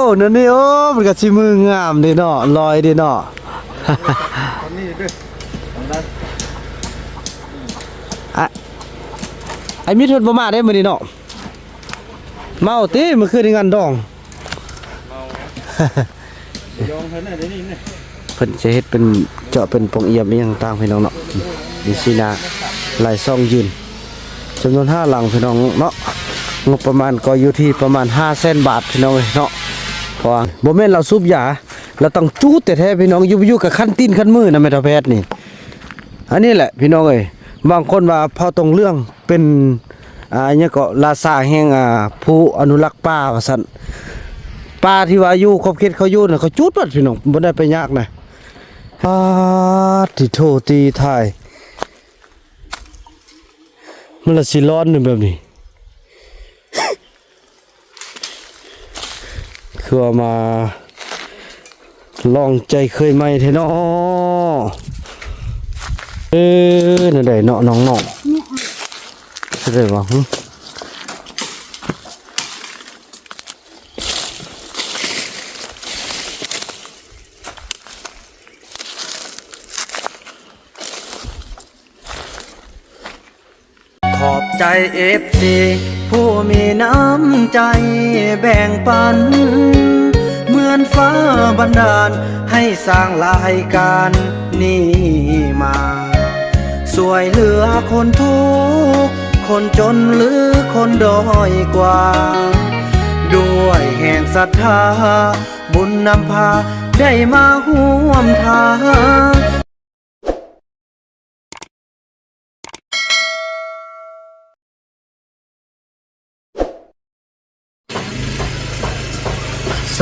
ໂອ້ ນັ້ນນີ້ ໂອ້ ມັນກໍຊິມືງາມເດ້ເນາະ ລອຍເດ້ເນາະ. ອາ ອ້າຍມິດເພິ່ນບໍ່ມາເດ້ມື້ນີ້ເນາະ. ເມົາຕິ ມື້ຄືນນີ້ງານດອງ. ເມົາ ດອງເພິ່ນນະ ດຽວນີ້ນະ ເພິ່ນຈະເຮັດເປັນເຈາະເປັນປ່ອງອຽມອີ່ຫຍັງຕ່າງໆ ພີ່ນ້ອງເນາະ. ມີຊີ້ໜ້າຫຼາຍຊ່ອງຢືນ ຈຳນວນຫ້າຫຼັງ ພີ່ນ້ອງເນາະ. ງົບປະມານກໍຢູ່ທີ່ປະມານຫ້າແສນບາດ ພີ່ນ້ອງເອີຍເນາະ. ເພາະວ່າບໍ່ແມ່ນລາວສູບຢາ ລາວຕ້ອງຈູດແທ້ໆ ພີ່ນ້ອງ. ຢູ່ບໍ່ຢູ່ກໍຄັນຕີນຄັນມືນະ ແມ່ເຖົ້າແພດນີ້. ອັນນີ້ແຫຼະ ພີ່ນ້ອງເອີຍ ບາງຄົນວ່າເຜົ່າຕົງເຫຼືອງ ເປັນ ອ່າ ຫຍັງເກາະ ລາຊາແຫ່ງ ອ່າ ຜູ້ອະນຸລັກປ່າວ່າຊັ້ນ. ປ່າທີ່ວ່າຢູ່ຂອບເຂດເຂົາຢູ່ນະ ເຂົາຈູດໝົດ ພີ່ນ້ອງ ບໍ່ໄດ້ໄປຍາກນະ. ປາດຕິໂທ ຕີທ້າຍ ມັນລະຊິຮ້ອນແບບນີ້. ຄືວ່າມາລອງໃຈເຄີຍໃໝ່ແທ້ເນາະ. ເອີ ແນວໃດເນາະນ້ອງໆ ແນວໃດວະ? ຫື ຂອບໃຈເອັຟຊີຜູ້ມີນ້ຳໃຈແບ່ງປັນ ເໝືອນຟ້າບັນດານໃຫ້ສ້າງລາຍການນີ້ມາ ຊ່ວຍເຫຼືອຄົນທຸກຄົນຈົນ ຫຼື ຄົນດ້ອຍກວ່າ ດ້ວຍແຮງສັດທາ ບຸນນຳພາໄດ້ມາຮ່ວມທາງ.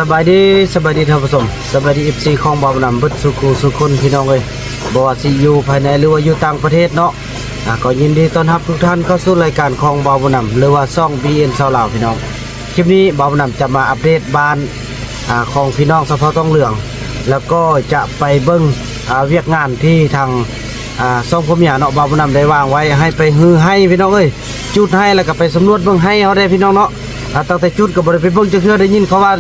ສະບາຍດີ ສະບາຍດີທ່ານຜູ້ຊົມ ສະບາຍດີ ເອັຟຊີ ຂອງບ່າວບຸນນຳເບິດສູ່ຄູ່ສູ່ຄົນ ພີ່ນ້ອງເອີຍ ບໍ່ວ່າຊິຢູ່ພາຍໃນ ຫຼືວ່າຢູ່ຕ່າງປະເທດເນາະ. ອາ ກໍຍິນດີຕ້ອນຮັບທຸກທ່ານເຂົ້າສູ່ລາຍການຂອງບ່າວບຸນນຳ ຫຼືວ່າຊ່ອງ ບີເອັນ ຊາວລາວ ພີ່ນ້ອງ. ຄລິບນີ້ບ່າວບຸນນຳຈະມາອັບເດດບ້ານ ອາ ຂອງພີ່ນ້ອງຊາວເຜົ່າຕ້ອງເຫຼືອງ ແລ້ວກໍຈະໄປເບິ່ງ ອາ ວຽກງານທີ່ທາງ ອາ ຊ່ອງຜົວເມຍເນາະ ບ່າວບຸນນຳໄດ້ວາງໄວ້ໃຫ້ໄປຮື້ໄຮ່ ພີ່ນ້ອງເອີຍ ຈູດໄຮ່ ແລ້ວກໍໄປສຳຫຼວດເບິ່ງໄຮ່ເຮົາແດ່ ພີ່ນ້ອງເນາະ. ອາ ຕັ້ງແຕ່ຈູດກໍບໍ່ໄດ້ໄປເບິ່ງຈັກເທື່ອ ໄດ້ຍິນເຂົາວ່າ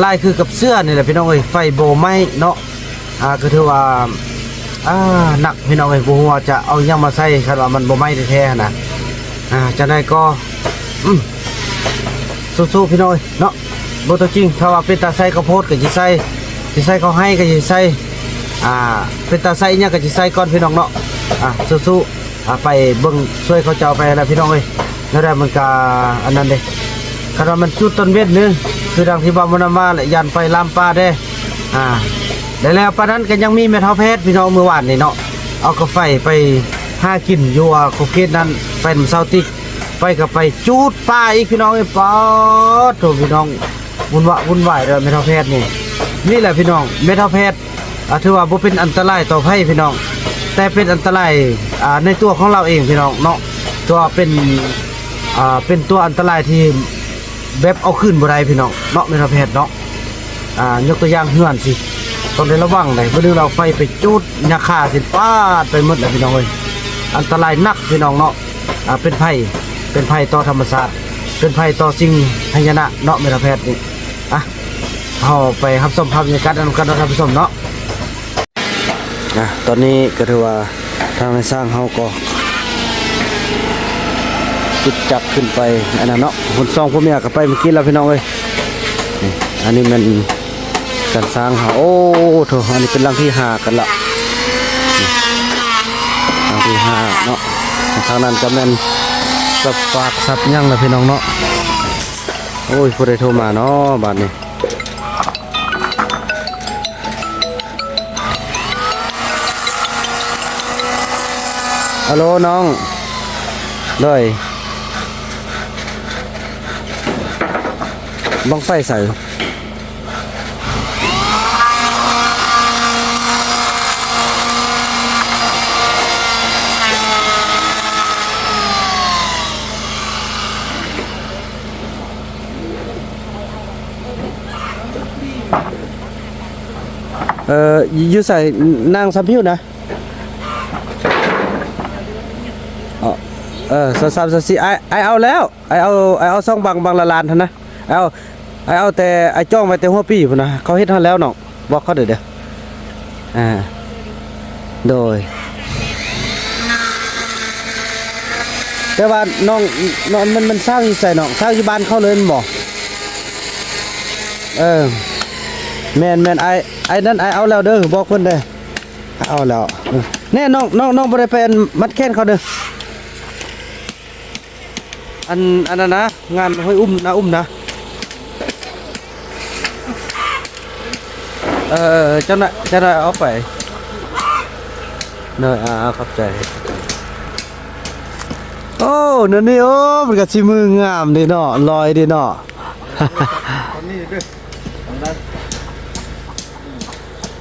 ລາຍຄືກັບເສື້ອນີ້ແຫຼະ ພີ່ນ້ອງເອີຍ ໄຟບໍ່ໄໝ້ເນາະ. ອາ ກໍຖືວ່າ ອາ ໜັກ ພີ່ນ້ອງເອີຍ ບໍ່ຮູ້ວ່າຈະເອົາຫຍັງມາໃສ່ ຄັນວ່າມັນບໍ່ໄໝ້ແທ້ໆ ຫັ້ນນະ. ອາ ຈັ່ງໃດກໍ ອືມ ສູ້ໆ ພີ່ນ້ອງເອີຍເນາະ. ບໍ່ຕົວຈິງ ຖ້າວ່າເປັນຕາໃສ່ເຂົ້າໂພດກໍຊິໃສ່ ຊິໃສ່ເຂົ້າໄຮ່ກໍຊິໃສ່ ອາ ເປັນຕາໃສ່ອີ່ຫຍັງກໍຊິໃສ່ກ່ອນ ພີ່ນ້ອງເນາະ. ອາ ສູ້ໆ ອາ ໄປເບິ່ງຊ່ວຍເຂົາເຈົ້າໄປຫັ້ນແຫຼະ ພີ່ນ້ອງເອີຍ. ແນວໃດມັນກະອັນນັ້ນເດ້ ຄັນວ່າມັນຈູດຕອນເວັນນີ້ ຄືດັ່ງທີ່ບ່າວບຸນນຳວ່າແຫຼະ ຢ້ານໄຟລາມປ່າແດ່. ອາ ແລ້ວປານນັ້ນກໍຍັງມີແມ່ເຖົ້າແພດ ພີ່ນ້ອງ ມື້ວານນີ້ເນາະ ເອົາກາໄຟໄປຫາກິນຢູ່ ອາ ຂອບເຂດນັ້ນ ໄປນຳຊາວຕິກ ໄປກໍໄປຈູດປ່າອີກ ພີ່ນ້ອງເອີຍ. ປາດໂທ້ ພີ່ນ້ອງ ວຸ້ນວະວຸ້ນວາຍເດີ ແມ່ເຖົ້າແພດນີ້. ນີ້ແຫຼະ ພີ່ນ້ອງ ແມ່ເຖົ້າແພດ ອາ ຖືວ່າບໍ່ເປັນອັນຕະລາຍຕໍ່ໃຜ ພີ່ນ້ອງ ແຕ່ເປັນອັນຕະລາຍ ອາ ໃນຕົວຂອງລາວເອງ ພີ່ນ້ອງເນາະ. ຕົວເປັນ ອາ ເປັນຕົວອັນຕະລາຍທີ່ແບບເອົາຄືນບໍ່ໄດ້ ພີ່ນ້ອງເນາະ ແມ່ເຖົ້າແພດເນາະ. ອາ ຍົກຕົວຢ່າງເຮືອນຊີ້ ຕ້ອງໄດ້ລະວັງເດ້ ບໍ່ດຶງເອົາໄຟໄປຈູດຫຍ້າຄາຊິປາດໄປໝົດແຫຼະ ພີ່ນ້ອງເອີຍ. ອັນຕະລາຍໜັກ ພີ່ນ້ອງເນາະ. ອາ ເປັນໄພ ເປັນໄພຕໍ່ທຳມະຊາດ ເປັນໄພຕໍ່ສິ່ງຫາຍະນະເນາະ ແມ່ເຖົ້າແພດນີ້. ອາ ເຮົາໄປຮັບຊົມພາບບັນຍາກາດນຳກັນເນາະ ທ່ານຜູ້ຊົມເນາະ. ອາ ຕອນນີ້ກໍຖືວ່າທາງນາຍຊ່າງເຮົາກໍຈຸດຈັກຂຶ້ນໄປອັນນັ້ນເນາະ ຄົນສອງຜົວເມຍກໍໄປເມື່ອກີ້ແລ້ວ ພີ່ນ້ອງເອີຍ. ນີ້ ອັນນີ້ແມ່ນ ການສ້າງຫາ ໂອ້ໂທ້ ອັນນີ້ເປັນຫຼັງທີຫ້າກັນລະ ຫຼັງທີຫ້າເນາະ. ທາງນັ້ນກໍແມ່ນສັບຟາກສັບຫຍັງລະ ພີ່ນ້ອງເນາະ. ໂອ້ຍ ຜູ້ໃດໂທມາເນາະບາດນີ້. ອາໂລ ນ້ອງ ໂດຍ ບັ້ງໄຟໃສ? ເອີ ຢູ່ໃສ? ນາງສຳຜິວນະ? ເອີ ຊາວສາມ ຊາວສີ່ ອ້າຍ ອ້າຍເອົາແລ້ວ. ອ້າຍເອົາ ອ້າຍເອົາສອງບັ້ງ ບັ້ງລະລ້ານຫັ້ນນະ. ອ້າຍເອົາ ອ້າຍເອົາແຕ່ ອ້າຍຈອງໄວ້ແຕ່ຫົວປີພຸ້ນນະ ເຂົາເຮັດຮອດແລ້ວນ້ອງ ບອກເຂົາເດີເດີ. ອ່າ ໂດຍ ແຕ່ວ່ານ້ອງ ນ້ອງ ມັນ ມັນສ້າງຢູ່ໃສນ້ອງ? ສ້າງຢູ່ບ້ານເຂົາເລີຍແມ່ນບໍ່? ເອີ ແມ່ນໆ ອ້າຍ ອ້າຍນັ້ນ ອ້າຍເອົາແລ້ວເດີ ບອກເພິ່ນເດີ ເອົາແລ້ວ. ແນ່ ນ້ອງ ນ້ອງ ນ້ອງບໍ່ໄດ້ໄປອັນມັດແຂນເຂົາເດີ. ອັນ ອັນນັ້ນນະ ງານຫ້ວຍອຸ້ມ ນາອຸ້ມນະ. ເອີ ເຈົ້າໜ້າ ເຈົ້າໜ້າເອົາໄປ. ໂດຍ ອ່າ ຂອບໃຈ. ໂອ້ ແນວນີ້ ໂອ້ ມັນກະຊິມືງາມເດເນາະ ລອຍເດເນາະ.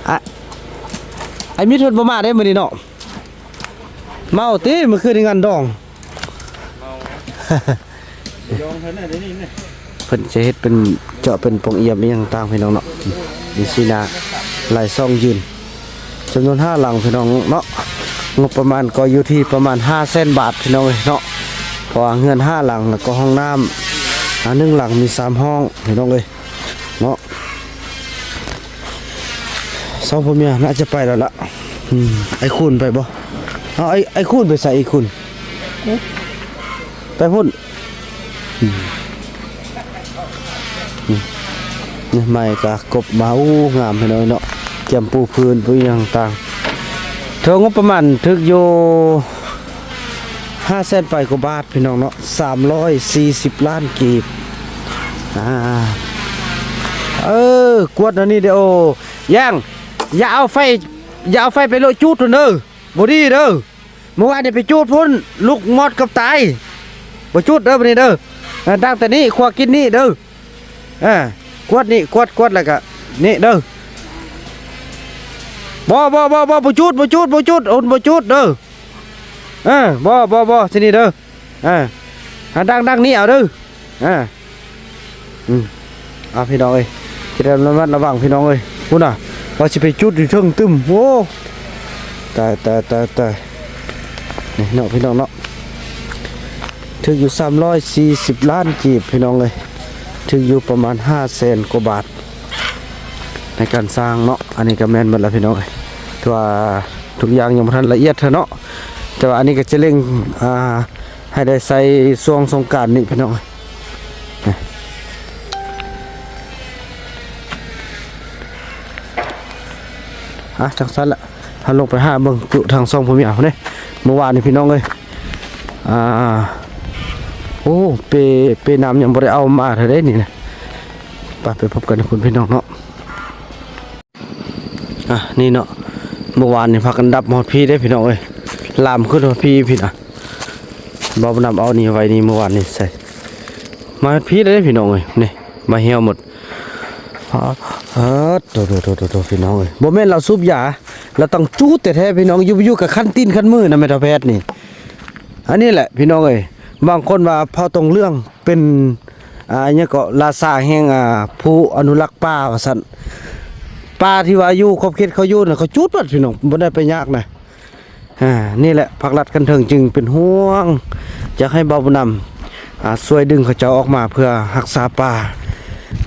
ອາ ອ້າຍມິດເພິ່ນບໍ່ມາເດ້ມື້ນີ້ເນາະ. ເມົາຕິ ມື້ຄືນນີ້ງານດອງ. ເມົາ ດອງເພິ່ນນະ ດຽວນີ້ນະ ເພິ່ນຈະເຮັດເປັນ ເຈາະເປັນປ່ອງອຽມອີ່ຫຍັງຕ່າງພີ່ນ້ອງເນາະ. ມີສີໜ້າຫຼາຍຊ່ອງຢືນ ຈຳນວນຫ້າຫຼັງພີ່ນ້ອງເນາະ. ງົບປະມານກໍຢູ່ທີ່ປະມານຫ້າແສນບາດພີ່ນ້ອງເອີຍເນາະ. ເພາະວ່າເຮືອນຫ້າຫຼັງ ແລ້ວກໍຫ້ອງນ້ຳ ອາ ໜຶ່ງຫຼັງມີສາມຫ້ອງພີ່ນ້ອງເອີຍ. ເນາະ ສອງຜົວເມຍໜ້າຈະໄປແລ້ວລະ. ອືມ ໄອ້ຄູນໄປບໍ່? ເອົາ ໄອ້ ໄອ້ຄູນໄປໃສ? ໄອ້ຄູນໄປພຸ້ນ. ອືມ ອືມ ນີ້ໄມ້ກະກົບມາ ໂອ້ ງາມພີ່ນ້ອງເນາະ. ກຽມປູພື້ນ ປູຫຍັງຕ່າງ ເຖິງງົບປະມານຖືກຢູ່ ຫ້າແສນປາຍກວ່າບາດພີ່ນ້ອງເນາະ ສາມຮ້ອຍສີ່ສິບລ້ານກີບ. ອ່າ ເອີ ກວດອັນນີ້ເດີ. ໂອ້ ຢ່າງ ຢ່າເອົາໄຟ ຢ່າເອົາໄຟໄປໂລະຈູດພຸ້ນເດີ ບໍ່ດີເດີ. ມື້ວານນີ້ໄປຈູດພຸ້ນ ລູກມອດເກືອບຕາຍ. ບໍ່ຈູດເດີບັດນີ້ເດີ. ອ່າ ຕັ້ງແຕ່ນີ້ ຄົວກິນນີ້ເດີ. ອ່າ ກວດນີ້ ກວດ ກວດແລ້ວກະນີ້ເດີ. ບໍ່ ບໍ່ ບໍ່ ບໍ່ ບໍ່ຈູດ ບໍ່ຈູດ ບໍ່ຈູດ ໂອນ ບໍ່ຈູດເດີ. ເອີ ບໍ່ ບໍ່ ບໍ່ ຊິນີ້ເດີ. ອ່າ ຫາດັງ ດັງນີ້ເອົາເດີ. ອ່າ ອືມ ເອົາພີ່ນ້ອງເອີຍ ຈະໄດ້ລະມັດລະວັງພີ່ນ້ອງເອີຍ. ພຸ້ນນະ ວ່າຊິໄປຈຸດຢູ່ເທິງຕຶ້ມ. ໂອ້ ຕາຍ ຕາຍ ຕາຍ ຕາຍ. ນີ້ເນາະພີ່ນ້ອງເນາະ ຖືກຢູ່ສາມຮ້ອຍສີ່ສິບລ້ານກີບພີ່ນ້ອງເອີຍ ຖືກຢູ່ປະມານຫ້າແສນກວ່າບາດ ໃນການສ້າງເນາະ. ອັນນີ້ກໍແມ່ນໝົດແລ້ວພີ່ນ້ອງເອີຍ ແຕ່ວ່າທຸກຢ່າງຍັງບໍ່ທັນລະອຽດເທື່ອເນາະ. ແຕ່ວ່າອັນນີ້ກໍຈະເລັ່ງ ອ່າ ໃຫ້ໄດ້ໃຊ້ຊ່ວງສົງການນີ້ພີ່ນ້ອງ. ອ່ະ ຈັ່ງຊັ້ນລະ ເຮົາລົງໄປຫາເບິ່ງຈຸທາງຊ່ອງຜູ້ເມຍເດ້. ມື້ວານນີ້ພີ່ນ້ອງເອີຍ ອ່າ ໂອ້ ເປ ເປນ້ຳຍັງບໍ່ໄດ້ເອົາມາເທື່ອເດ້ນີ້ນະ. ໄປ ໄປພົບກັນພຸ້ນພີ່ນ້ອງເນາະ. ອ່ະ ນີ້ເນາະ ເມື່ອວານນີ້ພາກັນດັບຮອດພີ້ເດ້ພີ່ນ້ອງເອີຍ ລາມຂຶ້ນຮອດພີ້ພີ້ນະ. ເບົານຳເອົານີ້ໄວ້ນີ້ ເມື່ອວານນີ້ໃສ່ ມາຮອດພີ້ເດ້ພີ່ນ້ອງເອີຍ. ນີ້ ມາຫ່ຽວໝົດ. ເອີ ໂຕໆໆໆ ພີ່ນ້ອງເອີຍ ບໍ່ແມ່ນລາວສູບຢາ ລາວຕ້ອງຈູດແທ້ໆ ພີ່ນ້ອງ. ຢູ່ ຢູ່ກັບຄັນຕີນຄັນມືນະ ແມ່ເຖົ້າແພດນີ້. ອັນນີ້ແຫຼະພີ່ນ້ອງເອີຍ ບາງຄົນວ່າເຜົ່າຕົງເຫຼືອງ ເປັນ ອ່າ ຫຍັງເກາະ ລາຊາແຫ່ງ ອ່າ ຜູ້ອະນຸລັກປ່າວ່າຊັ້ນ. ປ່າທີ່ວ່າຢູ່ຂອບເຂດເຂົາຢູ່ນະ ເຂົາຈູດໝົດພີ່ນ້ອງ ບໍ່ໄດ້ໄປຍາກນະ. ອ່າ ນີ້ແຫຼະ ພາກລັດຂັ້ນເທິງຈຶ່ງເປັນຫ່ວງ ຢາກໃຫ້ເບົາບຸນນຳ ອ່າ ຊ່ວຍດຶງເຂົາເຈົ້າອອກມາເພື່ອຮັກສາປ່າ.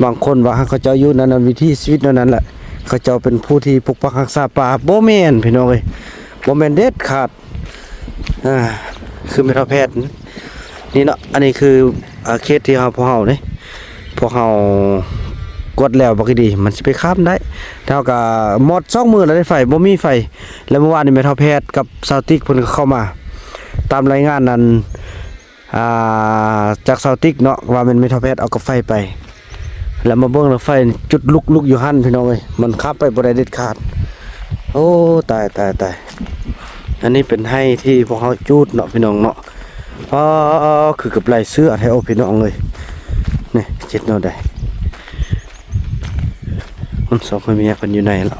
ບາງຄົນວ່າເຂົາເຈົ້າຢູ່ນັ້ນ ວິຖີຊີວິດແນວນັ້ນແຫຼະ ເຂົາເຈົ້າເປັນຜູ້ທີ່ປົກປັກຮັກສາປ່າ. ບໍ່ແມ່ນພີ່ນ້ອງເອີຍ ບໍ່ແມ່ນເດັດຂາດ. ອ່າ ຄືແມ່ເຖົ້າແພດນີ້ເນາະ ອັນນີ້ຄື ອ່າ ເຂດທີ່ເຮົາ ພວກເຮົານີ້ ພວກເຮົາກວດແລ້ວບັກດີ ມັນຊິໄປຂ້າມໄດ້. ເຮົາກະມອດສອງມື້ແລ້ວໄດ້ໄຟ ບໍ່ມີໄຟ. ແລ້ວເມື່ອວານນີ້ແມ່ເຖົ້າແພດກັບຊາວຕິກເພິ່ນກໍເຂົ້າມາ ຕາມລາຍງານນັ້ນ ອ່າ ຈາກຊາວຕິກເນາະ ວ່າແມ່ນແມ່ເຖົ້າແພດເອົາກັບໄຟໄປ ແລ້ວມາເບິ່ງແລ້ວໄຟຈຸດລຸກໆຢູ່ຫັ້ນ ພີ່ນ້ອງເອີຍ ມັນຂ້າມໄປບໍ່ໄດ້ເດັດຂາດ. ໂອ້ ຕາຍ ຕາຍ ຕາຍ. ອັນນີ້ເປັນໄຮ່ທີ່ພວກເຮົາຈູດເນາະ ພີ່ນ້ອງເນາະ. ອໍ ຄືກັບໄລ່ເສືອແທ້ ໂອ້ ພີ່ນ້ອງເອີຍ. ນີ້ ເຈັດແນວໃດ ມັນສອງຜົວເມຍເພິ່ນຢູ່ໃນແລ້ວ.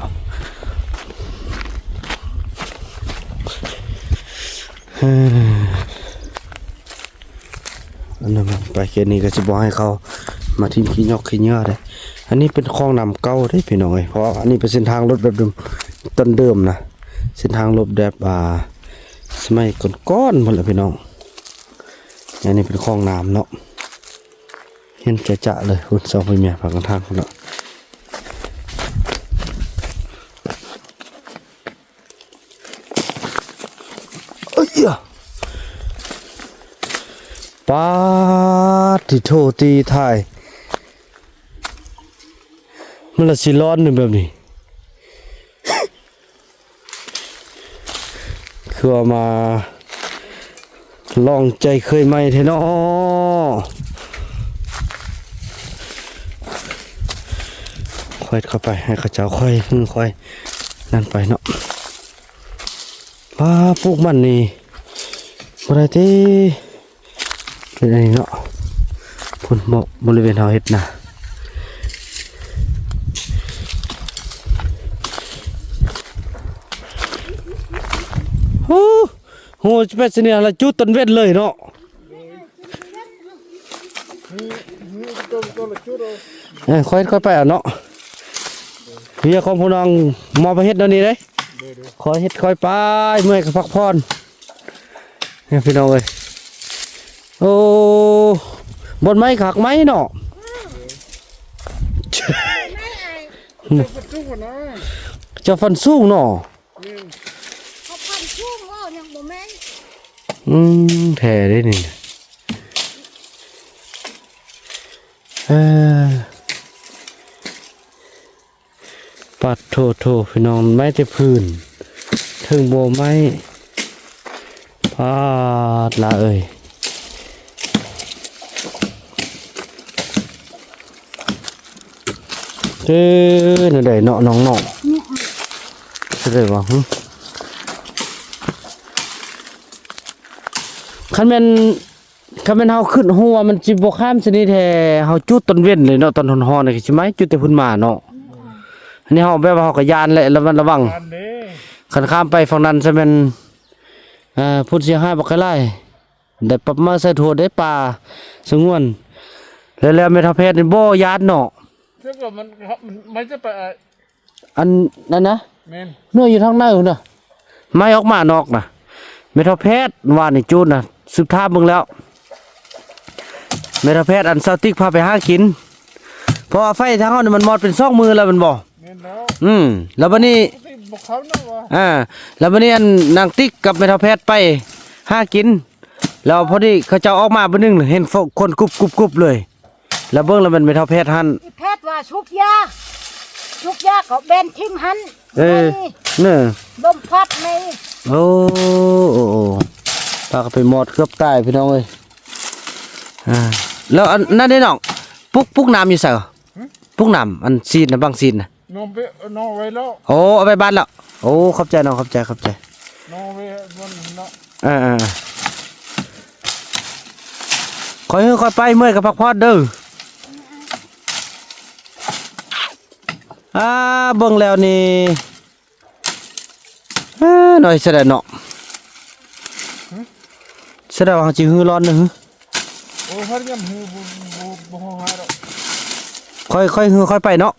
ອັນນັ້ນໄປເຂດນີ້ກໍຊິບໍ່ໃຫ້ເຂົາມາຖິ້ມຂີ້ຫຍອກຂີ້ເຫຍື້ອເດ້. ອັນນີ້ເປັນຄອງນ້ຳເກົ່າເດ້ພີ່ນ້ອງເອີຍ ເພາະວ່າອັນນີ້ເປັນເສັ້ນທາງລົດແບບເດີມ ຕົ້ນເດີມນະ ເສັ້ນທາງລົດແບບ ອ່າ ສະໄໝກ່ອນໆ ພຸ້ນແຫຼະພີ່ນ້ອງ. ອັນນີ້ເປັນຄອງນ້ຳເນາະ. ເຂ ເຫັນຈະໆເລີຍ ພຸ້ນ ສອງຜົວເມຍພາກັນທາງພຸ້ນເນາະ. ເອີຍ ປາດຕິໂທ ຕີຖ່າຍ ມັນລະຊິຮ້ອນແບບນີ້. ຄືວ່າມາລອງໃຈເຄີຍໃໝ່ແທ້ເນາະ. ຄ່ອຍເຂົ້າໄປ ໃຫ້ເຂົາເຈົ້າຄ່ອຍ ຄ່ອຍນັ້ນໄປເນາະ. ວ່າ ປູກມັນນີ້ບໍ່ໄດ້ຕິ. ເປັນອັນນີ້ເນາະ ພຸ້ນ ບໍ ບໍລິເວນເຮົາເຮັດນາ. ໂອ້ ໂຫ ຈະໄປຊະນີ້ລະ ຈູດຕອນເວັນເລີຍເນາະ. ເອີ ຄ່ອຍເຮັດຄ່ອຍໄປເອົາເນາະ. ວຽກຂອງຜູ້ນ້ອງມອບໃຫ້ເຮັດແນວນີ້ເດ້. ຄ່ອຍເຮັດຄ່ອຍໄປ ເມື່ອຍກໍພັກຜ່ອນ. ນີ້ພີ່ນ້ອງເອີຍ ໂອ້ ບ່ອນໄມ້ຄັກໄມ້ເນາະ. ເຈົ້າຟັນສູງເນາະ. ເຂົາຟັນສູງເວົ້າຍັງບໍ່ແມ່ນ. ອືມ ແທ້ເດ້ນີ້. ເອີ ປາດໂທໂທ ພີ່ນ້ອງ ໄມ້ແຕ່ພື້ນ ເທິງບໍ່ໄມ້ ປາດລະເອີຍ. ເອີ ແນວໃດເນາະນ້ອງໆ ຊິໄດ້ວ່າ ຫຶ ຄັນແມ່ນ ຄັນແມ່ນເຮົາຂຶ້ນຫົວ ມັນຊິບໍ່ຂ້າມຊະນີ້ແທ້. ເຮົາຈູດຕອນເວັນເລີຍເນາະ ຕອນຮ້ອນໆ ນີ້ກໍຊິໄໝ້ ຈູດແຕ່ພຸ້ນມາເນາະ. ອັນນີ້ເຮົາແບບວ່າເຮົາກໍຢ້ານແຫຼະ ລະມັດລະວັງ. ຢ້ານເດ້ ຄັນຂ້າມໄປຝັ່ງນັ້ນຊະແມ່ນ ເອີ ຜູ້ເສຍຫາຍບັກກະຫຼາຍ ໄດ້ປັບມາໃສ່ໂທດເດ້ ປ່າສະຫງວນ. ແລ້ວ ແລ້ວແມ່ເຖົ້າແພດນີ້ບໍ່ຢ້ານເນາະ. ແລ້ວກໍມັນ ມັນ ມັນຈະໄປ ອັນນັ້ນນະ ແມ່ນ ໜ່ວຍຢູ່ທາງໃນພຸ້ນນະ ໄໝ້ອອກມານອກນະ. ແມ່ເຖົ້າແພດວ່ານີ້ຈູດນະ ສືບຖາມເບິ່ງແລ້ວ ແມ່ເຖົ້າແພດ ອັນຊາວຕິກພາໄປຫາກິນ ເພາະວ່າໄຟທາງເຮົານີ້ມັນມອດເປັນສອງມື້ແລ້ວແມ່ນບໍ່? ແມ່ນແລ້ວ ອືມ ແລ້ວບັດນີ້ ບໍ່ເຂົ້ານະວ່າ ອ່າ ແລ້ວບັດນີ້ ອັນນາງຕິກກັບແມ່ເຖົ້າແພດໄປຫາກິນ ແລ້ວພໍດີເຂົາເຈົ້າອອກມາບາດໜຶ່ງ ເຫັນຄົນກຸບໆໆເລີຍ. ລະເບິ່ງລະແມ່ນແມ່ເຖົ້າແພດຫັ້ນ ອີແພດວ່າຊຸກຢາ ຊຸກຢາກໍແບນຖິ້ມຫັ້ນ. ເອີ ເນີ ລົມພັດໃນ ໂອ້ ໂອ້ ໂອ້ ປາກໍໄປມອດເກືອບຕາຍພີ່ນ້ອງເອີຍ. ອ່າ ແລ້ວອັນນັ້ນເດ້ນ້ອງ ປຸກ ປຸກນ້ຳຢູ່ໃສ? ຫຶ ປຸກນ້ຳ ອັນຊີດນະ ບັງຊີດນະ. ນ້ອງໄປ ນ້ອງໄວ້ແລ້ວ ໂອ້ ເອົາໄວ້ບ້ານແລ້ວ. ໂອ້ ຂອບໃຈນ້ອງ ຂອບໃຈ ຂອບໃຈ ນ້ອງໄວ້ບ່ອນນັ້ນແລ້ວ. ເອີໆໆ ຄ່ອຍເຮີຄ່ອຍໄປ ເມື່ອຍກໍພັກຜ່ອນເດີ. ອ່າ ເບິ່ງແລ້ວນີ້ ເອີ ໜ້ອຍຊະໄດ໋ເນາະ. ຫຶ ຊະໄດ໋ວ່າເຮົາຊິຮືຮ້ອນນະຫື. ໂອ້ ພັດຍັງຮື ບໍ່ ບໍ່ ບໍ່ຮ້ອງໄຫ້ດອກ. ຄ່ອຍ ຄ່ອຍຮືຄ່ອຍໄປເນາະ.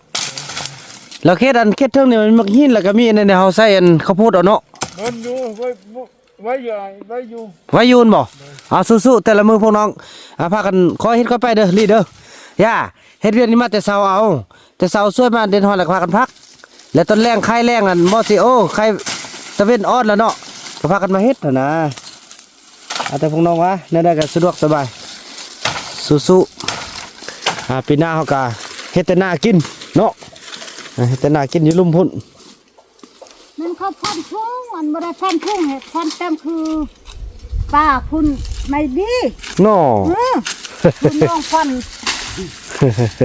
ແລ້ວເຂດ ອັນເຂດເທິງນີ້ມັນມັກຫີນ ແລ້ວກໍມີອັນນັ້ນ ເຮົາໃສ່ອັນເຂົ້າໂພດເອົາເນາະ. ເບິ່ງຢູ່ ໄວ້ ໄວ້ຢູ່ ໄວ້ຢູ່ ໄວ້ຢູ່ແມ່ນບໍ່? ເອີ ເອົາ ສູ້ໆ ແຕ່ລະມື້ພວກນ້ອງ ອ່າ ພາກັນຄ່ອຍເຮັດຄ່ອຍໄປເດີ ລີເດີ. ຢ່າ ເຮັດວຽກນີ້ມາແຕ່ເຊົ້າເອົາ ແຕ່ເຊົ້າສວຍມາແດດຮ້ອນ ແລ້ວກໍພາກັນພັກ ແລ້ວຕອນແລງ ຄາຍແລງນັ້ນ ບໍ່ຊິ ໂອ້ ຄາຍຕາເວັນອອກແລ້ວເນາະ ກໍພາກັນມາເຮັດຫັ້ນນະ. ເອົາແຕ່ພວກນ້ອງວ່າແນວໃດກໍສະດວກສະບາຍ ສູ້ໆ. ອ່າ ປີໜ້າເຮົາກໍເຮັດແຕ່ນາກິນເນາະ ເຮັດແຕ່ນາກິນຢູ່ລຸ່ມພຸ້ນ. ມັນເຂົາຟັນທຸງ ມັນບໍ່ໄດ້ຟັນທຸງ ເຮັດຟັນແຕ້ມຄືປ່າພຸ້ນໄມ້ດີເນາະ. ເອີ ຄຸນນ້ອງຟັນ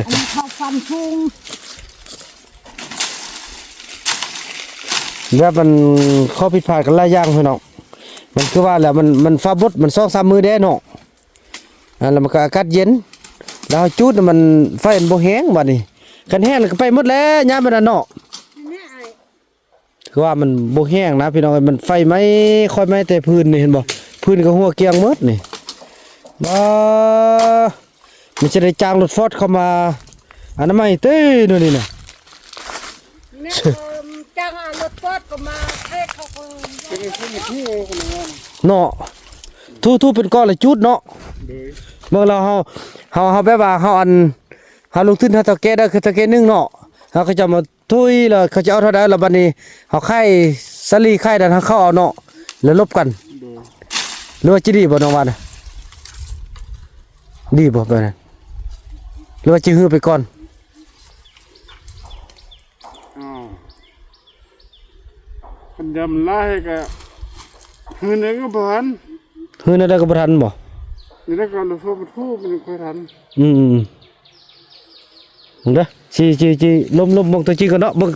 ອັນນີ້ເຂົາຟັນທຸງ ແບບມັນຂໍ້ຜິດພາດກັນຫຼາຍຢ່າງພີ່ນ້ອງ. ມັນຄືວ່າແຫຼະ ມັນ ມັນຟ້າບົດ ມັນສອງສາມມື້ແດ່ເນາະ. ອ່າ ແລ້ວມັນກໍອາກາດເຢັນ ແລ້ວເຮົາຈູດມັນ ໄຟມັນບໍ່ແຮງບາດນີ້. ຄັນແຮງແລ້ວກໍໄປໝົດແຫຼະຍາມແບບນັ້ນເນາະ. ຄືວ່າມັນບໍ່ແຮງນະພີ່ນ້ອງເອີຍ ມັນໄຟໄໝ້ ຄ່ອຍໄໝ້ແຕ່ພື້ນນີ້ ເຫັນບໍ່? ພື້ນກໍຮົ່ວກ້ຽງໝົດນີ້. ບາ ມັນຈະໄດ້ຈ້າງລົດຟອດເຂົ້າມາອະນາໄມເຕີໂນນນີ້ນະ. ແມ່ນ ເອີ ຈ້າງເອົາລົດຟອດເຂົ້າມາເທເຂົາກໍເນາະ ທຸໆເປັນກ້ອນລະຈູດເນາະ. ໂດຍ ເບິ່ງແລ້ວເຮົາ ເຮົາ ເຮົາແບບວ່າເຮົາ ອັນ ເຮົາລົງທຶນຫາເຖົ້າແກ່ໄດ້ ຄືເຖົ້າແກ່ໜຶ່ງເນາະ ເຮົາກໍຈະມາທຸຍ ແລ້ວເຂົາຈະເອົາເທົ່າໃດ ແລ້ວບັດນີ້ເຮົາຂາຍສາລີຂາຍນັ້ນ ເຮົາເຂົ້າເອົາເນາະ ແລ້ວລົບກັນ. ໂດຍ ຫຼືວ່າຈະດີບໍ່ ນ້ອງວ່ານະ? ດີບໍ່ແບບນັ້ນ ຫຼືວ່າຈະຮື້ໄປກ່ອນ? ອ້າວ ຄັນຢາມຫຼາຍກໍ ຮືນໃດກໍບໍ່ທັນ ຮືນໃດກໍບໍ່ທັນບໍ່? ນີ້ແຫຼະ ກໍລົດໂຊມາທູມັນຄ່ອຍທັນ. ອືມໆໆ ເບິ່ງເດີ ຊິ ຊິ ຊິລົມໆ ເບິ່ງຕົວຈິງກ່ອນເນາະ ເບິ່ງ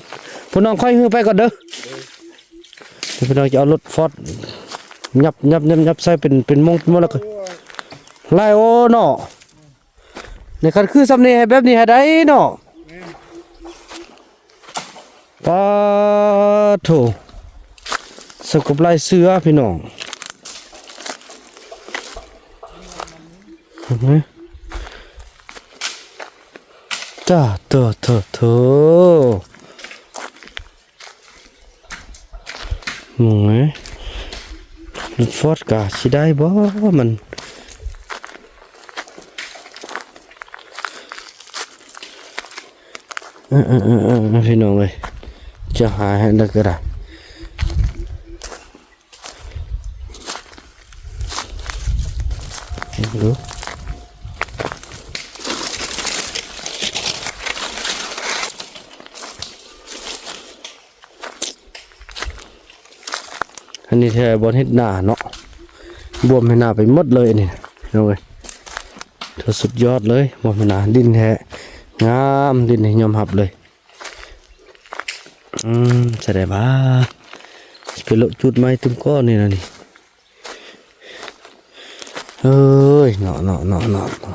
ຜູ້ນ້ອງຄ່ອຍຮືໄປກ່ອນເດີ. ນີ້ພີ່ນ້ອງຈະເອົາລົດຟອດ ຫຍັບໆໆໆ ໃສ່ເປັນ ເປັນມົ້ງ ເປັນມົ້ງ ແລ້ວກໍ ຫຼາຍໂອເນາະ. ໃນຄັນຄືຊ່ຳນີ້ ໃຫ້ແບບນີ້ໃຫ້ໄດ້ເນາະ. ປາໂທ້ ສຳກັບລາຍເສືອພີ່ນ້ອງ ເຫັນໄໝ? ຈ້າ ໂທ້ ໂທ້ ໂທ້. ໂອ້ຍ ລົດຟອດກະຊິໄດ້ບໍ່ມັນ? ເອີໆໆໆ ພີ່ນ້ອງເອີຍ ຈະຫາໃຫ້ແລ້ວກໍໄດ້. ເບິ່ງດູ ອັນນີ້ແທ້ບ່ອນເຮັດນາເນາະ ບວມໃຫ້ນາໄປໝົດເລີຍອັນນີ້ ພີ່ນ້ອງເອີຍ ຖືວ່າສຸດຍອດເລີຍ ບວມໃຫ້ນາ ດິນແທ້ງາມ ດິນນີ້ຍອມຮັບເລີຍ. ອືມ ສະແດງວ່າຊິໄປເລາະຈຸດໄມ້ຕື່ມກ່ອນນີ້ນະນີ້. ເອີຍ ເນາະ ເນາະ ເນາະ ເນາະ ເນາະ.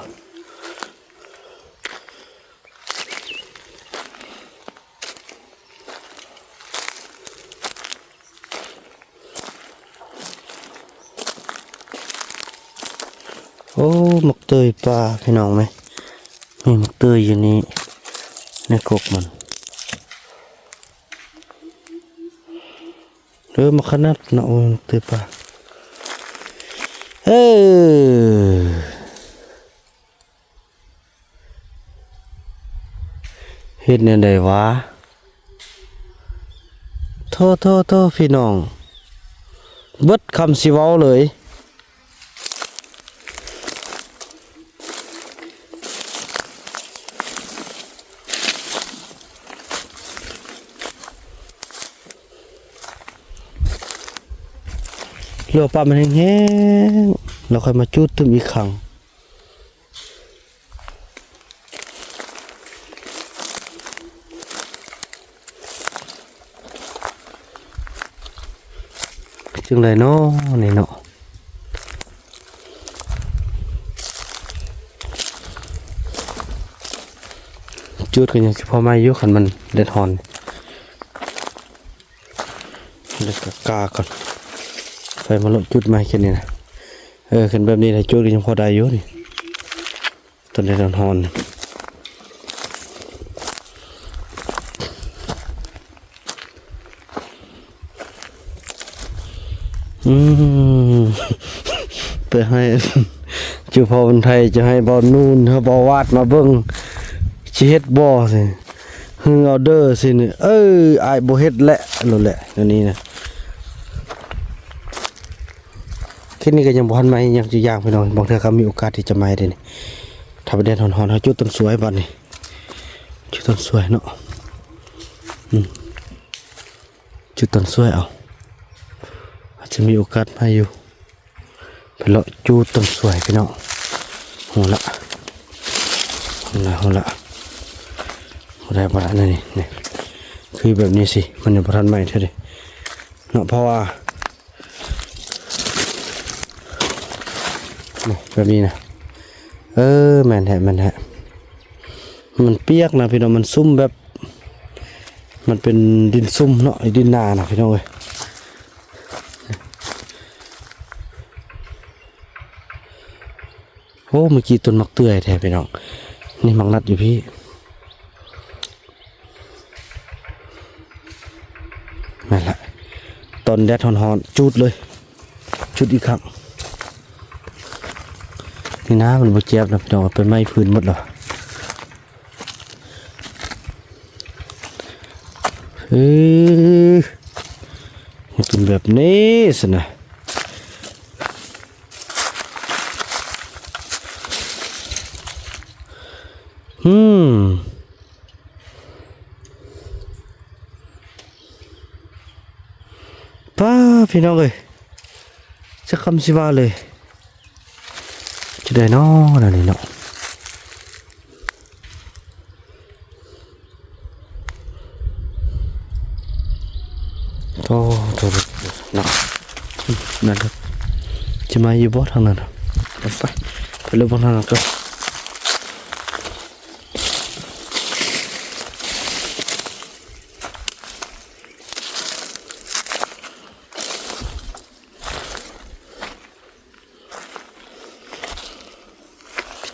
ໂອ້ ໝາກເຕີຍປ່າ ພີ່ນ້ອງເອີຍ ມີໝາກເຕີຍຢູ່ນີ້ ໃນກົກມັນ. ເອີ ໝາກຂະໜາດເນາະ ໂອ້ຍ ເຕີຍປ່າ ເອີ. ເຮັດແນວໃດຫວາ? ໂທ້ໆໆ ພີ່ນ້ອງ ເບິດຄຳຊິເວົ້າເລີຍ. ເຫຼືອປາມັນແຫ້ງໆ ແລ້ວຄ່ອຍມາຈູດຕື່ມອີກຄັ້ງ. ຈັ່ງໃດເນາະນີ້ເນາະ ຈູດກໍຍັງຊິພໍໄໝຢູ່ ຄັນມັນແດດຮ້ອນ. ແລ້ວກໍກາກ່ອນ ໄຟມາເລາະຈຸດໃໝ່ແຄ່ນີ້ນະ. ເອີ ຄັນແບບນີ້ລະຈຸດກໍຍັງພໍໄດ້ຢູ່ນີ້ ຕອນແດດຮ້ອນໆ. ອືມ ໄປໃຫ້ ຈຸພໍ່ບຸນໄທ ຈະໃຫ້ບ່າວນູນ ເຮົາບ່າວວາດມາເບິ່ງ ຊິເຮັດບໍ່ ຊິຮືເອົາເດີ ຊິນີ້. ເອີ ອ້າຍບໍ່ເຮັດແຫຼະ ໂລດແຫຼະ ແນວນີ້ນະ. ຄລິບນີ້ກໍຍັງບໍ່ທັນມາຫຍັງຈັກຢ່າງ ພີ່ນ້ອງ ບາງເທື່ອກໍມີໂອກາດທີ່ຈະມາເດ້ນີ້. ຖ້າແດດຮ້ອນໆ ເຮົາຈຸດຕົ້ນສວຍບັດນີ້ ຈຸດຕົ້ນສວຍເນາະ ອືມ. ຈຸດຕົ້ນສວຍເອົາ ອາດຈະມີໂອກາດມາຢູ່ ໄປເລາະຈູດຕົ້ນສວຍພີ່ນ້ອງ. ໂຫລະ ໂຫລະ ໂຫລະ ບໍ່ໄດ້ ບໍ່ໄດ້ ນີ້ ນີ້ ຄືແບບນີ້ຊິ ມັນຍັງບໍ່ທັນໄໝ້ເທື່ອເດເນາະ ເພາະວ່າ ນີ້ ແບບນີ້ນະ. ເອີ ແມ່ນແທ້ ແມ່ນແທ້. ມັນປຽກນະພີ່ນ້ອງ ມັນຊຸ່ມແບບ ມັນເປັນດິນຊຸ່ມເນາະ ດິນໜານະພີ່ນ້ອງເອີຍ. ໂອ້ ເມື່ອກີ້ຕົ້ນໝາກເຕືອຍແທ້ພີ່ນ້ອງ ນີ້ໝາກນັດຢູ່ພີ້. ນັ້ນແຫຼະ ຕອນແດດຮ້ອນໆ ຈູດເລີຍ ຈຸດອີກຄັ້ງ. ນີ້ນະ ມັນບໍ່ເຈັບນະພີ່ນ້ອງ ໄປໄໝ້ພື້ນໝົດແລ້ວ. ເອີ ໃຫ້ເປັນແບບນີ້ຊັ້ນນະ. ອືມ ປ້າ ພີ່ນ້ອງເອີຍ ຈັກຄຳຊິວ່າເລີຍ. ຈະໄດ້ເນາະ ແນວນີ້ເນາະ. ໂອ້ ໂອ້ ເນາະ ນັ້ນເດີ ຊິມາຢູ່ບໍ່ທາງນັ້ນ? ໄປ ໄປ ໄປເບິ່ງທາງນັ້ນກ່ອນ.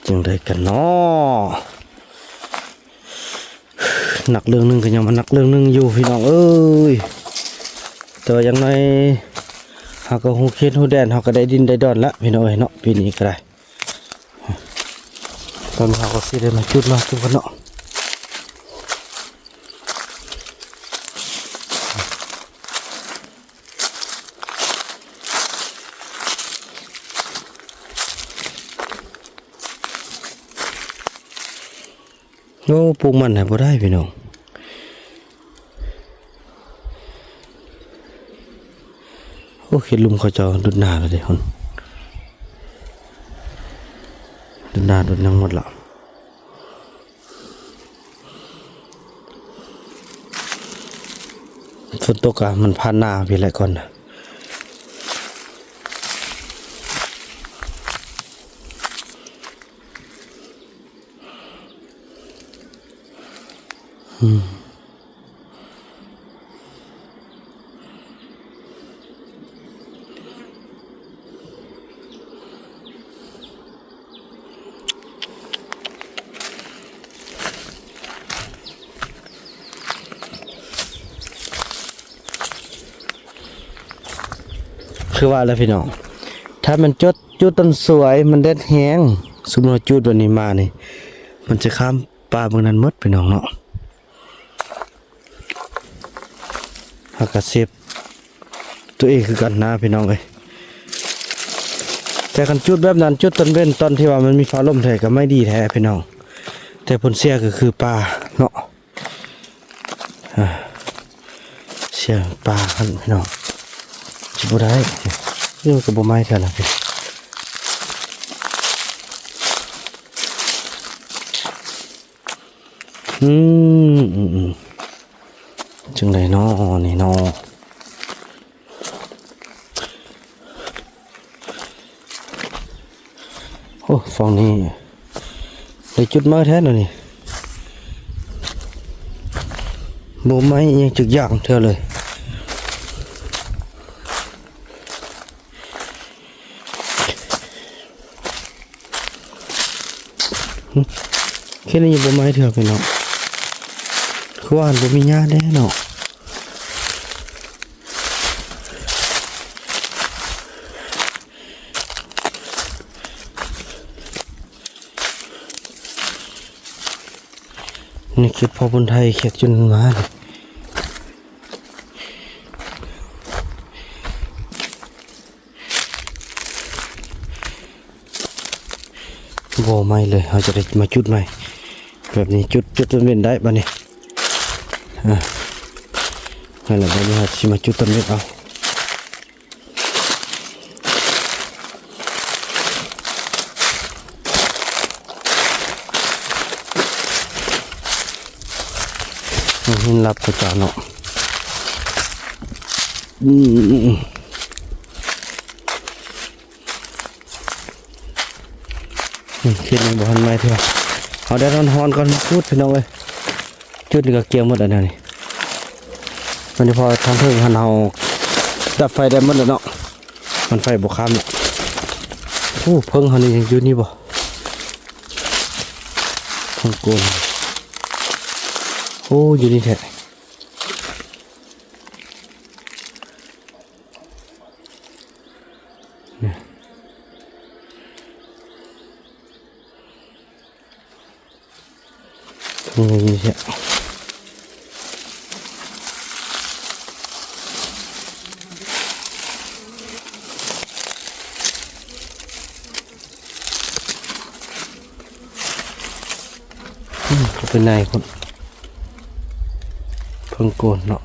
ຈັ່ງໃດກັນເນາະ ໜັກເລື່ອງໜຶ່ງກໍຍັງມາໜັກເລື່ອງໜຶ່ງຢູ່ພີ່ນ້ອງເອີຍ. ແຕ່ວ່າຢ່າງໜ້ອຍເຮົາກໍຮູ້ເຂດຮູ້ແດນ ເຮົາກໍໄດ້ດິນໄດ້ດອນລະພີ່ນ້ອງເອີຍເນາະ ປີນີ້ກໍໄດ້. ຕອນນີ້ເຮົາກໍຊິໄດ້ມາຈຸດມາຈຸດກັນເນາະ. ໂອ້ ປູກມັນໃຫ້ບໍ່ໄດ້ພີ່ນ້ອງ. ໂອ້ ເຂດລຸ່ມເຂົາເຈົ້າດຸດນາແລ້ວເດ້ ດຸດນາດຸດຫຍັງໝົດລະ. ຝົນຕົກກະມັນຜ່ານໜ້າພີ້ແຫຼະກ່ອນນະ. ອືມ ຄືວ່າແຫຼະພີ່ນ້ອງ ຖ້າແມ່ນຈຸດ ຈຸດຕົ້ນສວຍ ມັນແດດແຮງ ສົມມຸດວ່າຈຸດແບບນີ້ມານີ້ ມັນຈະຂ້າມປ່າເບິ່ງນັ້ນໝົດພີ່ນ້ອງເນາະ. ເຮົາກໍເຊບຕົວເອງຄືກັນນະພີ່ນ້ອງເອີຍ. ແຕ່ຄັນຈຸດແບບນັ້ນ ຈຸດຕອນເວັນ ຕອນທີ່ວ່າມັນມີຟ້າລົມແທ້ກໍໄມ່ດີແທ້ພີ່ນ້ອງ ແຕ່ຜົນເສຍກໍຄືປ່າເນາະ. ອ່າ ເສຍປ່າຫັ້ນພີ່ນ້ອງ ຊິບໍ່ໄດ້ ນີ້ມັນກໍບໍ່ໄໝ້ເທື່ອລະພີ່. ອືມ ອືມ ອືມ ຈັ່ງໃດເນາະນີ້ເນາະ. ໂອ້ ຝັ່ງນີ້ໄດ້ຈຸດມາແທ້ແນວນີ້ ບໍ່ໄໝ້ອີ່ຫຍັງຈັກຢ່າງເທື່ອເລີຍ. ເຂດນີ້ຍັງບໍ່ໄໝ້ເທື່ອພີ່ນ້ອງ ຄືວ່າຫັ້ນບໍ່ມີຫຍ້າແດ່ເນາະ. ນີ້ຄືພໍ່ບຸນໄທເຂດຈຸນມາ. ບໍ່ໄໝ້ເລີຍ ເຮົາຈະໄດ້ມາຈຸດໃໝ່ແບບນີ້ ຈຸດ ຈຸດຕົ້ນເວັນໄດ້ບາດນີ້. ອ່າ ນັ້ນແຫຼະ ບາດນີ້ເຮົາຊິມາຈຸດຕົ້ນເວັນເອົາ. ເຫັນລັບເຂົາເຈົ້າເນາະ. ອືມ ເຂດນີ້ບໍ່ທັນໄໝ້ເທື່ອ ເອົາແດດຮ້ອນໆກ່ອນ ຈຸດພີ່ນ້ອງເອີຍ. ຈຸດນີ້ກໍກຽມໝົດແລ້ວແນວນີ້ ມັນຈະພໍທາງເທິງຫັ້ນ ເຮົາດັບໄຟໄດ້ໝົດແລ້ວເນາະ ມັນໄຟບໍ່ຄ້ຳລະ. ໂອ້ ເຜິ້ງເຮົານີ້ຍັງຢູ່ນີ້ບໍ່ ເຜິ້ງໂກນ ໂອ້ ຢູ່ນີ້ແທ້. ນີ້ ໃນພຸ້ນ ເພິ່ງໂກນເນາະ.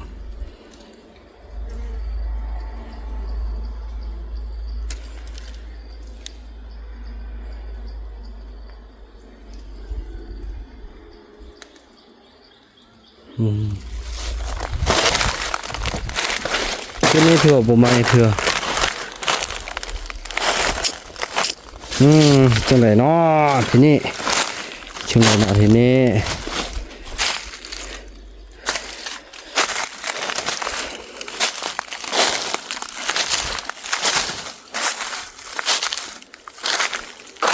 ອືມ ທີນີ້ຖືວ່າບໍ່ໃໝ່ເທື່ອ. ອືມ ຈັ່ງໃດເນາະທີນີ້ ຈັ່ງໃດເນາະທີນີ້.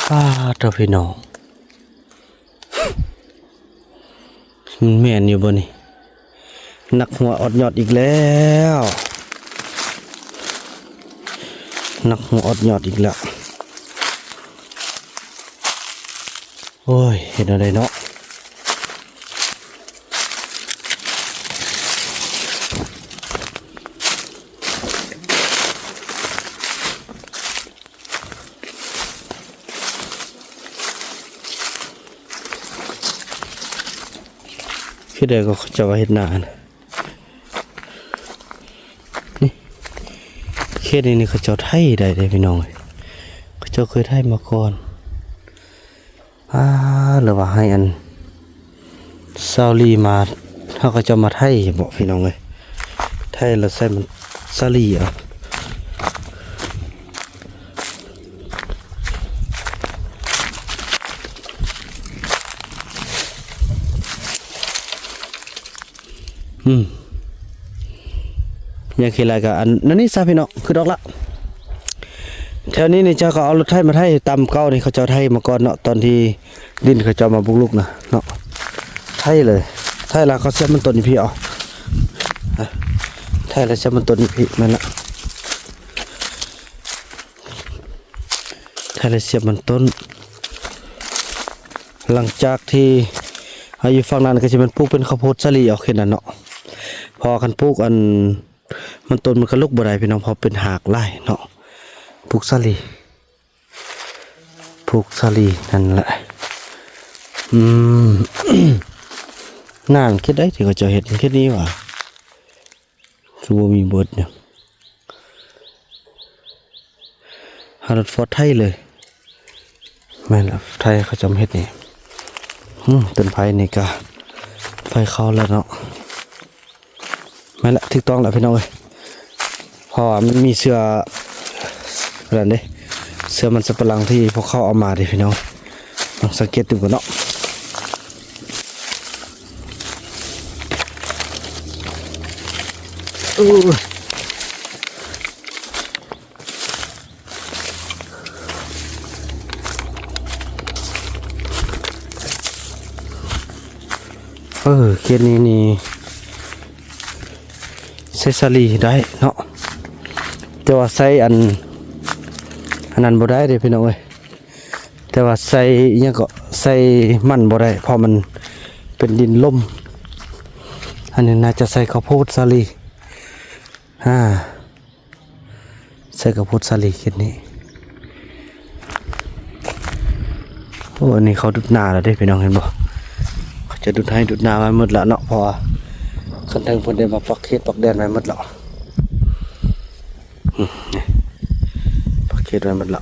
ປາດໂທ້ ພີ່ນ້ອງ ມັນແມ່ນຢູ່ບໍ່ນີ້? ນັກຫົວອອດຍອດອີກແລ້ວ ນັກຫົວອອດຍອດອີກແລ້ວ. ໂອ້ຍ ເຮັດແນວໃດເນາະ? ຄືໃດກໍເຂົາເຈົ້າວ່າເຮັດນານະ ນີ້ ເຂດນີ້ນີ້ເຂົາເຈົ້າໄຖໄດ້ເດ້ພີ່ນ້ອງເອີຍ ເຂົາເຈົ້າເຄີຍໄຖມາກ່ອນ. ອາ ຫຼືວ່າໃຫ້ອັນຊາວລີມາ ເຮົາກໍຈະມາໄຖບໍພີ່ນ້ອງເອີຍ ໄຖແລ້ວໃສ່ມັນສາລີເອົາ. ອືມ ຍັງຂີ້ລາຍກະອັນນັ້ນນີ້ຊະພີ່ນ້ອງ ຄືດອກລະ ແຖວນີ້ນີ້ເຈົ້າກໍເອົາລົດໄຖມາໄຖຕາມເກົ່ານີ້ ເຂົາເຈົ້າໄຖມາກ່ອນເນາະ ຕອນທີ່ດິນເຂົາເຈົ້າມາບຸກລຸກນະເນາະ. ໄຖເລີຍ ໄຖແລ້ວກໍສຽບມັນຕົ້ນຢູ່ພີ້ເອົາ ໄຖແລ້ວສຽບມັນຕົ້ນຢູ່ພີ້ ແມ່ນລະ. ໄຖແລ້ວສຽບມັນຕົ້ນ ຫຼັງຈາກທີ່ ອາ ຢູ່ຝັ່ງນັ້ນກໍຊິແມ່ນປູກເປັນເຂົ້າໂພດສາລີອອກເຂດນັ້ນເນາະ ເພາະວ່າຄັນປູກອັນມັນຕົ້ນມັນກໍລຸກບໍ່ໄດ້ພີ່ນ້ອງ ເພາະເປັນຮາກຫຼາຍເນາະ. ປູກສາລີ ປູກສາລີ ນັ້ນແຫຼະ. ອືມ ນານເຂດໃດທີ່ເຂົາເຈົ້າເຮັດ ເຂດນີ້ຫວາ? ຄືບໍ່ມີເບີດຫຍັງ ຫາລົດຟອດໄຖເລີຍ. ແມ່ນລະ ໄຖເຂົາຈຳເຮັດນີ້. ອືມ ຕົ້ນໄຜ່ນີ້ກະໄຟເຂົ້າແລ້ວເນາະ. ແມ່ນລະ ຖືກຕ້ອງລະພີ່ນ້ອງເອີຍ ເພາະວ່າມັນມີເຊື້ອ ນັ້ນເດ້ ເຊື້ອມັນສຳປະຫຼັງທີ່ພວກເຂົາເອົາມາເດ້ພີ່ນ້ອງ. ລອງສັງເກດເບິ່ງກ່ອນເນາະ. ເອີ ເອີ ເຂດນີ້ນີ້ ໃສ່ສາລີໄດ້ເນາະ ແຕ່ວ່າໃສ່ອັນ ອັນນັ້ນບໍ່ໄດ້ເດ້ພີ່ນ້ອງເອີຍ. ແຕ່ວ່າໃສ່ອີ່ຫຍັງເກາະ ໃສ່ມັນບໍ່ໄດ້ ເພາະມັນເປັນດິນລົມ. ອັນນີ້ໜ້າຈະໃສ່ເຂົ້າໂພດສາລີ ອາ ໃສ່ເຂົ້າໂພດສາລີເຂດນີ້. ໂອ້ ອັນນີ້ເຂົາດຸດນາແລ້ວເດ້ພີ່ນ້ອງ ເຫັນບໍ່? ເຂົາຈະດຸດໄຮ່ດຸດນາໄວ້ໝົດລະເນາະ ເພາະວ່າຄັນເທິງເພິ່ນໄດ້ມາປັກເຂດປັກແດນໄວ້ໝົດລະ. ອືມ ນີ້ ປັກເຂດໄວ້ໝົດລະ.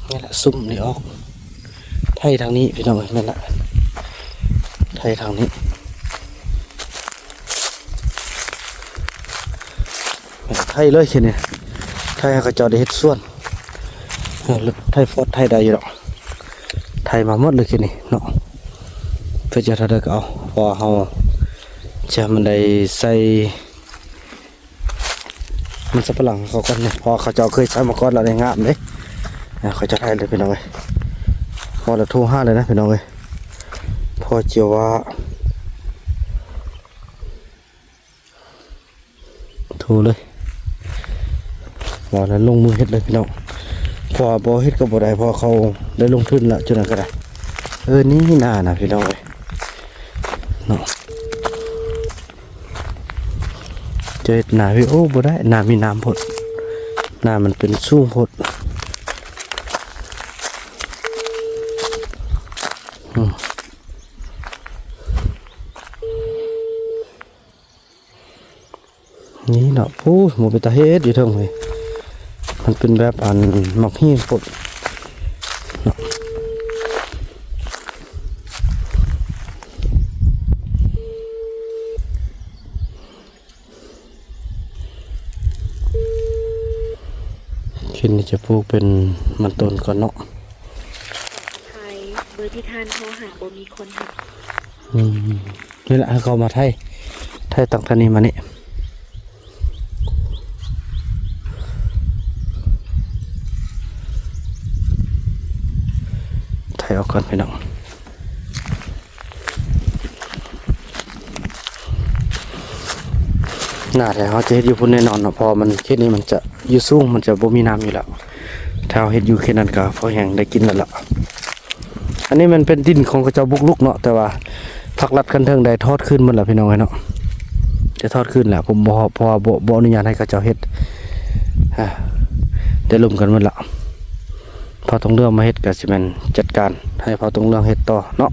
ນີ້ລະ ຊຸມນີ້ອອກ ໄຖທາງນີ້ພີ່ນ້ອງເອີຍ ແມ່ນລະ ໄຖທາງນີ້ ແມ່ນລະ ໄຖເລີຍເຂດນີ້ ໄຖໃຫ້ເຂົາເຈົ້າໄດ້ເຮັດສວນ. ເອີ ໄຖຟອດໄຖໄດ້ຢູ່ດອກ ໄຖມາໝົດເລີຍເຂດນີ້ເນາະ ເພື່ອຈະເທົ່າໃດກໍເອົາ ເພາະວ່າເຮົາຈະໃຫ້ມັນໄດ້ໃສ່ມັນສຳປະຫຼັງເຂົາກ່ອນເນາະ ເພາະວ່າເຂົາເຈົ້າເຄີຍໃສ່ມາກ່ອນແລ້ວ ໄດ້ງາມເດ້. ເຂົາເຈົ້າໄຖເລີຍພີ່ນ້ອງເອີຍ ພໍລະໂທຫາເລີຍນະພີ່ນ້ອງເອີຍ ພໍຈະວ່າ ໂທເລີຍ ວ່າແລ້ວລົງມືເຮັດເລີຍພີ່ນ້ອງ ເພາະວ່າບໍ່ເຮັດກໍບໍ່ໄດ້ ເພາະເຂົາໄດ້ລົງທຶນແລ້ວ ຈຸດນັ້ນກໍໄດ້. ເອີ ນີ້ນານະພີ່ນ້ອງເອີຍເນາະ ຈະເຮັດນາວິໂອ ບໍ່ໄດ້ ນາມີນ້ຳໂພດ ນ້ຳມັນເປັນສູງໂພດ. ອືມ ນີ້ເນາະ ໂອ້ຍ ບໍ່ເປັນຕາເຮັດຢູ່ເທິງເວີຍ ມັນເປັນແບບອັນໝາກຫີນໂພດເນາະ. ເຂດນີ້ຈະປູກເປັນມັນຕົ້ນກ່ອນເນາະ. ຂອອະໄພ ເບີທີ່ທ່ານໂທຫາບໍ່ມີຄົນຮັບ. ອືມ ນີ້ລະ ໃຫ້ເຂົາມາໄຖ ໄຖຕັ້ງແຕ່ນີ້ມານີ້ ໄຖອອກກ່ອນພີ່ນ້ອງ. ໜ້າແທ້ເຮົາຈະເຮັດຢູ່ພຸ້ນແນ່ນອນເນາະ ເພາະວ່າມັນ ເຂດນີ້ມັນຈະຢູ່ສູງ ມັນຈະບໍ່ມີນ້ຳຢູ່ແລ້ວ ຖ້າເຮົາເຮັດຢູ່ເຂດນັ້ນກໍພໍແຮງໄດ້ກິນແລ້ວລະ. ອັນນີ້ມັນເປັນດິນຂອງເຂົາເຈົ້າບຸກລຸກເນາະ ແຕ່ວ່າພາກລັດຂັ້ນເທິງໄດ້ຖອດຄືນໝົດແລ້ວພີ່ນ້ອງເອີຍເນາະ ໄດ້ຖອດຄືນແລ້ວ ເພາະວ່າ ເພາະວ່າບໍ່ ບໍ່ອະນຸຍາດໃຫ້ເຂົາເຈົ້າເຮັດ ອາ ໄດ້ລົມກັນໝົດລະ. ພາວຕົງເລື່ອງມາເຮັດກໍຊິແມ່ນຈັດການໃຫ້ພາວຕົງເລື່ອງເຮັດຕໍ່ເນາະ.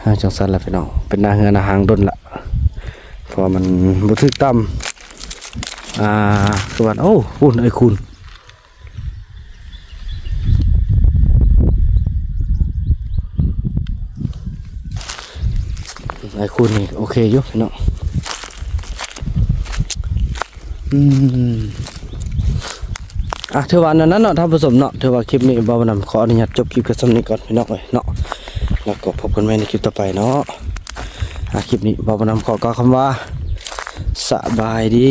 ອາ ຈັ່ງຊັ້ນລະພີ່ນ້ອງ ເປັນໜ້າເຮືອໜ້າຮ່າງດົນລະ ເພາະວ່າມັນບໍ່ຖືກຕາມ ອາ ຄືວ່າ ໂອ້ ພຸ້ນ ອ້າຍຄູນ ອ້າຍຄູນນີ້ໂອເຄຢູ່ພີ່ນ້ອງ. ອືມ ອ່ະ ຖືວ່າອັນນັ້ນເນາະທ່ານຜູ້ຊົມເນາະ ຖືວ່າຄລິບນີ້ບ່າວບຸນນຳຂໍອະນຸຍາດຈົບຄລິບກັນສ່ຳນີ້ກ່ອນພີ່ນ້ອງເອີຍເນາະ ແລ້ວກໍພົບກັນໃໝ່ໃນຄລິບຕໍ່ໄປເນາະ. ອ່ະ ຄລິບນີ້ບ່າວບຸນນຳຂໍກ່າວຄຳວ່າ ສະບາຍດີ.